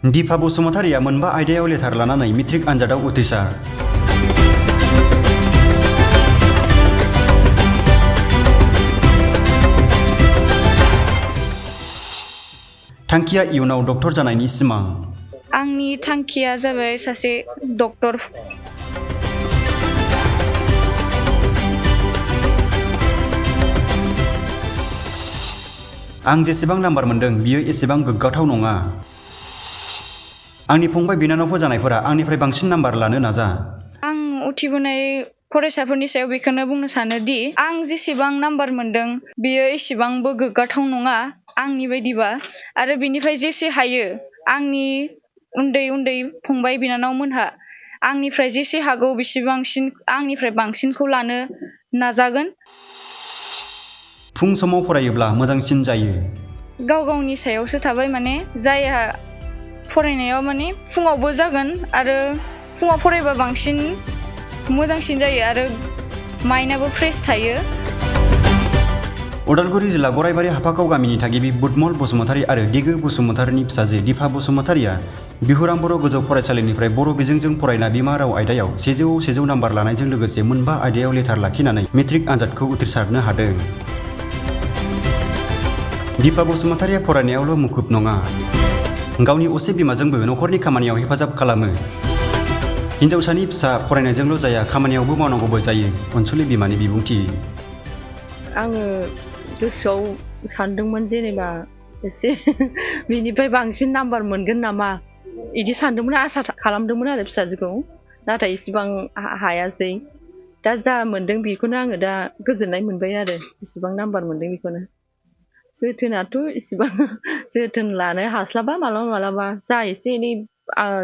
दिपा बसुमतारिया मोनबा आयदायाव लेटार लानानै मेट्रिक आनजादाव उथ्रिसार। थांखिया इयुनाव डक्टर जानायनि सिमां। आंनि थांखिया जाबाय सासे डक्टर। आं जेसेबां नाम्बार मोनदों बियो एसेबां गोग्गाथाव नङा। आंनि फंबाय बिनानावफोर जानायफोरा आंनिफ्राय बांसिन नाम्बार लानो नाजा। आं उथ्रिबोनाय फरायसाफोरनि सायाव बेखौनो बुंनो सानो दि आं जेसेबां नाम्बार मोनदों बियो एसेबांबो गोग्गाथाव नङा आंनि बायदिबा, आरो बिनिफ्राय जेसे हायो आंनि उन्दै उन्दै फंबाय बिनानावमोनहा आंनिफ्राय जेसे हागौ बेसेबांसिन आंनिफ्राय बांसिनखौ लानो नाजागोन। फुं समाव फरायोब्ला मोजांसिन जायो। गाव गावनि सायावसो थाबाय, माने जायहा फरायनायाव माने फुङावबो जागोन आरो फुङाव फरायबा बांसिन मोजांसिन जायो आरो माइन्डआबो फ्रेश थायो। उदालगुरि जिल्ला गराइबारि हाफाखाव गामिनि थागिबि बुदमल बसुमतारि आरो दिगो बसुमतारिनि फिसाजो दिपा बसुमतारिया बिहुराम बर' गोजौ फरायसालिनिफ्राय बर' बिजोंजों फरायना बिमा राव आयदायाव 100 नाम्बार लानायजों लोगोसे मोनबा आयदायाव लेटार लाखिनानै मेट्रिक आनजादखौ उथ्रिसारनो हादों। दिपा बसुमतारिया फरायनायावल' मुखुब नङा, गावनि असे बिमाजोंबो न'खरनि खामानियाव हेफाजाब खालामो। हिन्जावसानि फिसा फरायनायजोंल' जाया, खामानियावबो मावनांगौबो जायो। अनसुलि बिमानि बिबुंथि। आङो गोसोआव सानदोंमोन जेनेबा एसे बिनिफ्राय बांसिन नाम्बार मोनगोन नामा बिदि सानदोंमोन, आसा खालामदोंमोन आरो फिसाजोखौ, नाथाय इसिबां हायासै। दा जा मोनदों बेखौनो आङो दा गोजोननाय मोनबाय आरो जेसेबां नाम्बार मोनदों बेखौनो। जोथोनाथ' इसिबां जोथोन लानो हास्लाबा मालाबा जा एसे एनै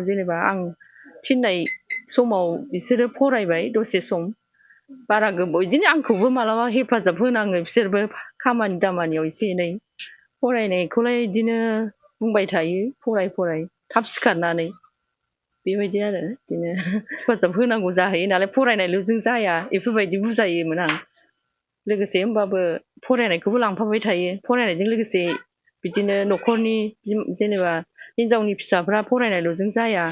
जेनेबा आं थिननाय समाव बिसोरो फरायबाय दसे सम, बारा गोबाव बिदिनो आंखौबो मालाबा हेफाजाब होनाङो बिसोरबो खामानि दामानियाव एसे एनै। फरायनायखौलाय बिदिनो बुंबाय थायो फराय थाब सिखारनानै, बेबायदि आरो बिदिनो हेफाजाब होनांगौ जाहैयो नालाय, फरायनायल'जों जाया बेफोरबायदि बुजायोमोन आं। लोगोसे होमबाबो फरायनायखौबो लांफाबाय थायो, फरायनायजों लोगोसे बिदिनो न'खरनि जेनेबा हिनजावनि फिसाफ्रा फरायनायल'जों जाया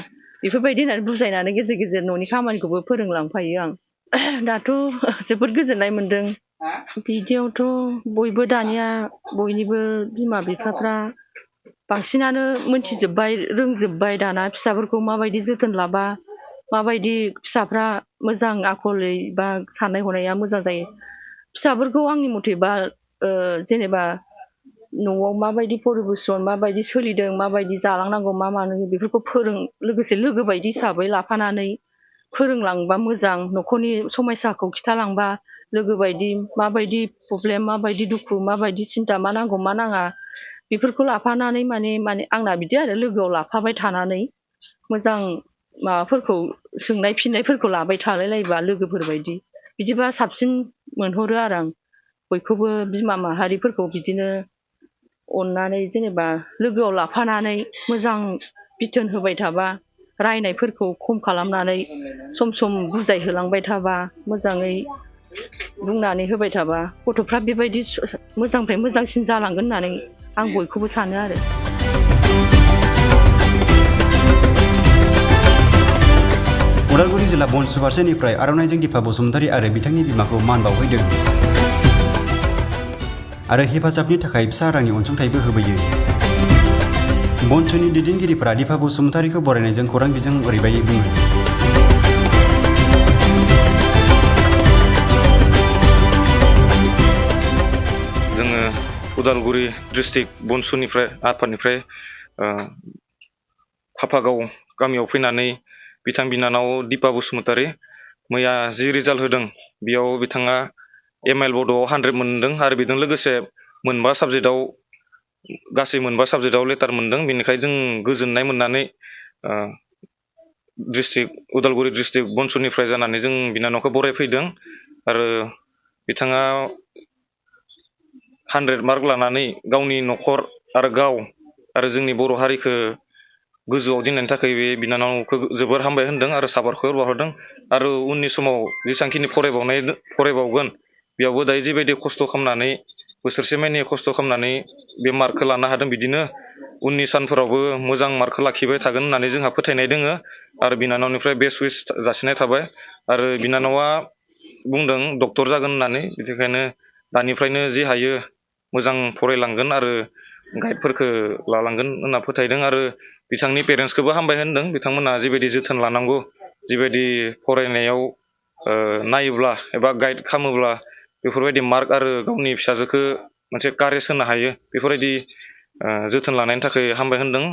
बेफोरबायदि होननानै बुजायनानै गेजेर गेजेर न'नि खामानिखौबो फोरोंलांफायो आं। दाथ' जोबोद गोजोननाय मोनदों। बिदियावथ' बयबो दानिया बयनिबो बिमा बिफाफ्रा बांसिनानो मोनथिजोब्बाय, रोंजोब्बाय दाना फिसाफोरखौ माबायदि जोथोन लाबा माबायदि फिसाफ्रा मोजां आखलै बा साननाय हनाया मोजां जायो। फिसाफोरखौ आंनि मथेबा जेनेबा न'आव माबायदि परिबेसन, माबायदि सोलिदों, माबायदि जालांनांगौ, मा मानांगौ बेफोरखौ लोगोसे लोगो बायदि हिसाबै लाफानानै फोरोंलांबा मोजां। न'खरनि समयसाखौ खिथालांबा लोगो बायदि माबायदि प्रब्लेम, माबायदि दुखु, माबायदि सिन्था, मा नांगौ मा नाङा बेफोरखौ लाफानानै माने आंना बिदि आरो लोगोआव लाफाबाय थानानै मोजां माबाफोरखौ सोंनाय फिन्नायफोरखौ लाबाय थालाय लायोबा लोगोफोरबायदि, बिदिबा साबसिन मोनहरो आरो आं बयखौबो बिमा माहारिफोरखौ बिदिनो अननानै जेनेबा लोगोआव लाफानानै मोजां बिथोन होबाय थाबा, रायनायफोरखौ खम खालामनानै सम सम बुजायहोलांबाय थाबा, मोजाङै बुंनानै होबाय थाबा गथ'फ्रा बेबायदि मोजांनिफ्राय मोजांसिन जालांगोन होननानै आं बयखौबो सानो आरो। उदालगुरि जिल्ला बनसु फारसेनिफ्राय आर'नाइजों दिपा बसुमतारि आरो बिथांनि बिमाखौ मान बावहैदों आरो हेफाजाबनि थाखाय फिसा रांनि अनसुंथाइबो होबोयो। बनसुनि दैदेनगिरिफोरा दिपा बसुमतारिखौ बरायनायजों खौरां बिजों ओरैबायदि बुङो। जोङो उदालगुरि डिस्ट्रिक्ट बनसुनिफ्राय आफादनिफ्राय फाफागाव गामियाव फैनानै बिथां बिनानाव दिपा बसुमतारि मैया जि रिजाल्ट होदों बेयाव बिथाङा ML बड'आव 100 मोनदों आरो बेजों लोगोसे गासै मोनबा साबजेक्टआव लेटार मोनदों। बेनिखायनो जों गोजोननाय मोननानै उदालगुरि डिस्ट्रिक्ट बनसुनिफ्राय जानानै जों बिनानावखौ बरायफैदों आरो बिथाङा 100 मार्क लानानै गावनि न'खर आरो गाव आरो जोंनि बर' हारिखौ गोजौआव दोननायनि थाखाय बे बिनानावखौ जोबोर हामबाय होनदों आरो साबायखर बावहरदों। आरो उननि समाव जेसेबांखिनि फरायबावगोन बेयावबो दायो जिबायदि खस्थ' खालामनानै बोसोरसे मानि खस्थ' खालामनानै बे मार्कखौ लानो हादों, बिदिनो उननि सानफोरावबो मोजां मार्कखौ लाखिबाय थागोन होननानै जोंहा फोथायनाय दोङो आरो बिनानावनिफ्राय बेस्ट उइस जासिनाय थाबाय आरो बिनानावा बुंदों डक्टर जागोन होननानै बिनिखायनो दानिफ्रायनो जि हायो मोजां फरायलांगोन आरो गाइडफोरखौ लालांगोन होनना फोथायदों आरो बिथांनि पेरेन्टसखौबो हामबाय होनदों बिथांमोना जिबायदि जोथोन लानांगौ जिबायदि फरायनायाव नायोब्ला एबा गाइड खालामोब्ला बेफोरबायदि मार्क आरो गावनि फिसाजोखौ मोनसे कारेज होनो हायो बेफोरबायदि जोथोन लानायनि थाखाय हामबाय होनदों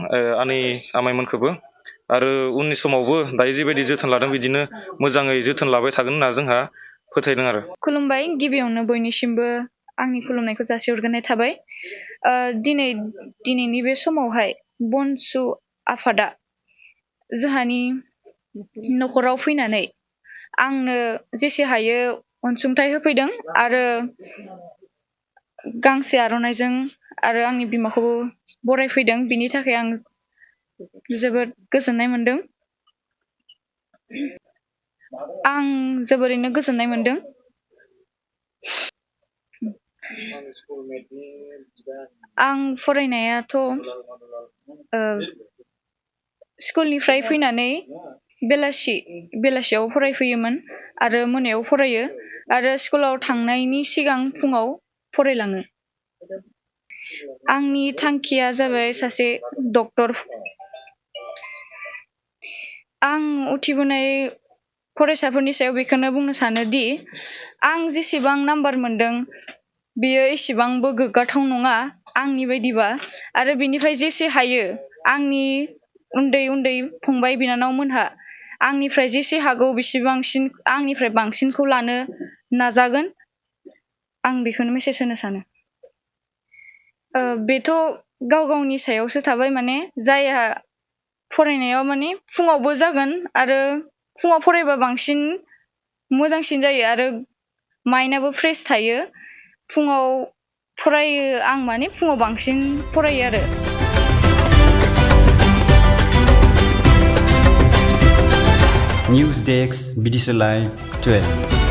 आनै आमाइमोनखौबो आरो उननि समावबो दायो जिबायदि जोथोन लादों बिदिनो मोजाङै जोथोन लाबाय थागोन होनना जोंहा फोथायदों आरो खुलुमबाय गिबियावनो बयनिसिमबो आंनि खुलुमनायखौ जासिहरग्रोनाय थाबाय दिनैनि बे समावहाय बनसु आफादा जोंहानि न'खराव फैनानै आंनो जेसे हायो अनसुंथाइ होफैदों आरो गांसे आर'नाइजों आरो आंनि बिमाखौबो बरायफैदों बिनि थाखाय आं जोबोद गोजोननाय मोनदों आं जोबोरैनो गोजोननाय मोनदों आं फरायनायाथ' स्कुलनिफ्राय फैनानै बेलासियाव फरायफैयोमोन आरो मोनायाव फरायो आरो स्कुलाव थांनायनि सिगां फुङाव फरायलाङो आंनि थांखिया जाबाय सासे डक्टर आं उथिबोनाय फरायसाफोरनि सायाव बेखौनो बुंनो सानो दि आं जेसेबां नाम्बार मोनदों बेयो एसेबांबो गोग्गाथाव नङा आंनि बायदिबा आरो बिनिफ्राय जेसे हायो आंनि उन्दै फंबाय बिनानावमोनहा आंनिफ्राय जेसे हागौ बेसेबांसिन आंनिफ्राय बांसिनखौ लानो नाजागोन आं बेखौनो मेसेज होनो सानो बेथ' गाव गावनि सायावसो थाबाय माने जायहा फरायनायाव माने फुङावबो जागोन आरो फुङाव फरायबा बांसिन मोजांसिन जायो आरो माइन्डआबो फ्रेश थायो फुङाव फरायो आं माने फुङाव बांसिन फरायो आरो निउज डेस्क बिदिसो लाइभ 12